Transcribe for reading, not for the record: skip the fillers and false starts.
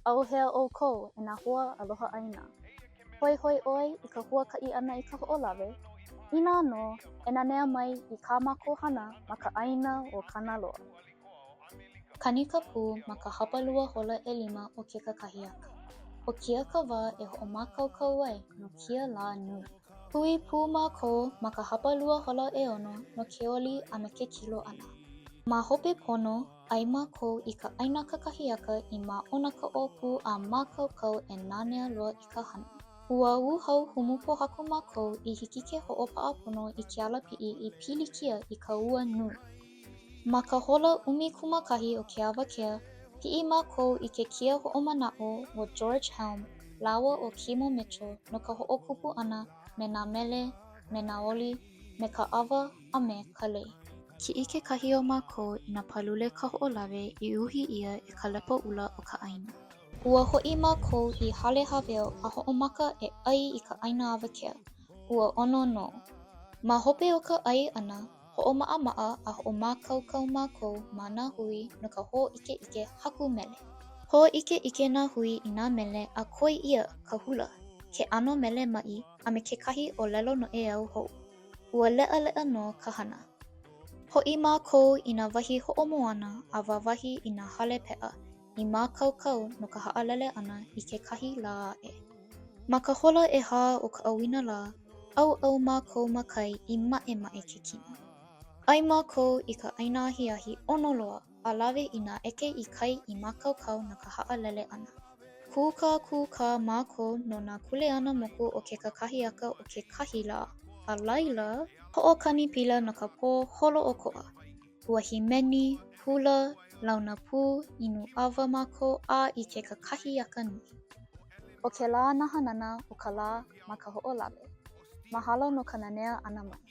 ʻAuhea ʻoukou e nā hoa aloha ʻāina. Hoihoi ʻoe i ka huakaʻi ʻana i Kahoʻolawe? Inā nō, e nanea mai i kā mākou hana ma ka ʻāina ʻo Kanaloa. Kani ka pū ma ka hapalua hola ʻelima o ke kakahiaka. ʻO kēia ka wā e hoʻomākaukau ai no kēia lā nui. Hui pū mākou ma ka hapalua hola ʻeono no ke oli a me ke kilo ʻana. Ma hope pono, ʻai mākou i ka ʻaina kakahiaka i māʻona ka ʻōpū a mākaukau e nanea loa i ka hana. Ua uhau humu pōhaku mākou i hiki ke hoʻopaʻa pono i ke alapiʻi i pilikia i ka ua nui. Ma ka hola 11 o ke awakea, piʻi mākou i ke kia hoʻomanaʻo ʻo George Helm lāua ʻo Kimo Mitchell no ka hoʻokupu ʻana me nā mele, me nā oli, me ka ʻawa a me ka lei. Kiʻi kekahi o mākou i nā pālule Kahoʻolawe i uhi ʻia e ka lepo ʻula o ka ʻāina. Ua hoʻi mākou i Hale Hāweo a hoʻomaka e ʻai i ka ʻaina awakea. Ua ʻono nō. Ma hope o ka ʻai ʻana, Hoʻomaʻamaʻa a hoʻomākaukau mākou ma nā hui no ka hōʻikeʻike haku mele. Hōʻikeʻike nā hui i nā mele a koi ʻia ka hula, ke ʻano mele maʻi a me kekahi ʻōlelo noʻeau hou. Ua leʻaleʻa nō ka hana. Hoʻi mākou i nā wahi hoʻomoana a wāwahi i nā hale peʻa i mākaukau no ka haʻalele ʻana i kekahi lā aʻe. Ma ka hola ʻehā o ka ʻauinalā, ʻauʻau mākou ma kai i maʻemaʻe ke kino. ʻAi mākou i ka ʻaina ahiahi ʻono loa a lawe i nā ʻeke i kai i mākaukau no ka haʻalele ʻana. Kūkākūkā mākou no nā kuleana moku o ke kakahiaka o kekahi lā, a laila, hoʻokani pila no ka pō holoʻokoʻa. Ua hīmeni, hula, launa pū, inu ʻawa mākou a i ke kakahiaka nui. ʻO kēlā nā hanana o ka lā ma Kahoʻolawe. Mahalo no ka nanea ʻana mai.